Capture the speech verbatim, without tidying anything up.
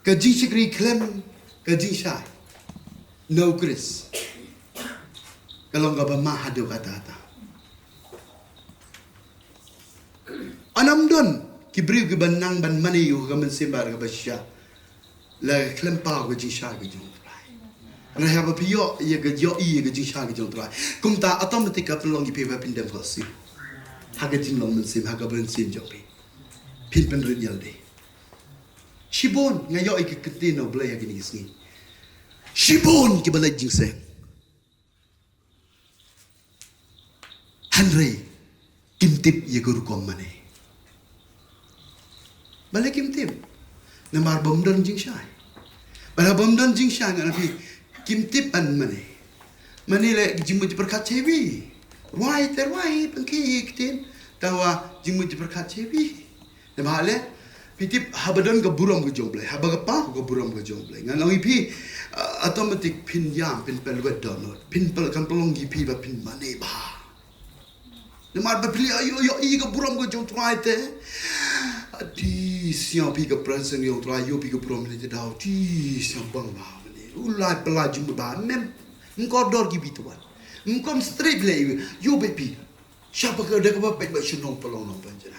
Ka jingshakri khlem ka jingshai na U Khrist ka long kaba ma haduh katta katta. Ym don ki briew kiba nang ban mane ïa ka mynsiem bad kaba shisha la khlem paw ka jingshai ka jong U Trai. Hynrei haba phi ïoh ïa ka, ïohi ïa ka jingshai ka jong U Trai, kumta automatic ka pynlong ïa phi ba phin dem khohsiew ha ka jinglong mynsiem, ha ka mynsiem jong phi. Phin pynrit ïalade. Shibun, nga ïohi ïa ka ktien U Blei ha kine ki sngi. Shibun kiba leit jingïaseng, hynrei kim tip ïa ka rukom mane. Balei kim tip? Namar bym don jingshai. Bad haba bym don jingshai, nga ong ïa phi, kim tip ban mane. Mane leh jingmut jingpyrkhat shai bha. Rwai te rwai, pynkhih ïa ka ktien. Tangba jingmut jingpyrkhat shai bha. Namar leh, phi tip, haba don ka burom ka jong U Blei, haba ka paw ka burom ka jong U Blei, nga ong ïa phi, uh, automatic phin ïam, phin pynlwet dohnud, phin pyn-, kan pynlong ïa phi ba phin mane bha. Namar ba phi ïoh, ïoh, ïohi ka burom ka jong U Trai te. Adi, sngewbha phi ka presence jong U Trai, ïohi phi ka burom ne te daw. Adi, sngewbha bang bha mane. U lai pynlait jingmut bha, mem. Ym kordor ki bit wan. Ym kom straight leh ïohi, ïohi bha phi. Sha ba ka da kaba peit ba shnong pynlong nongpynjah.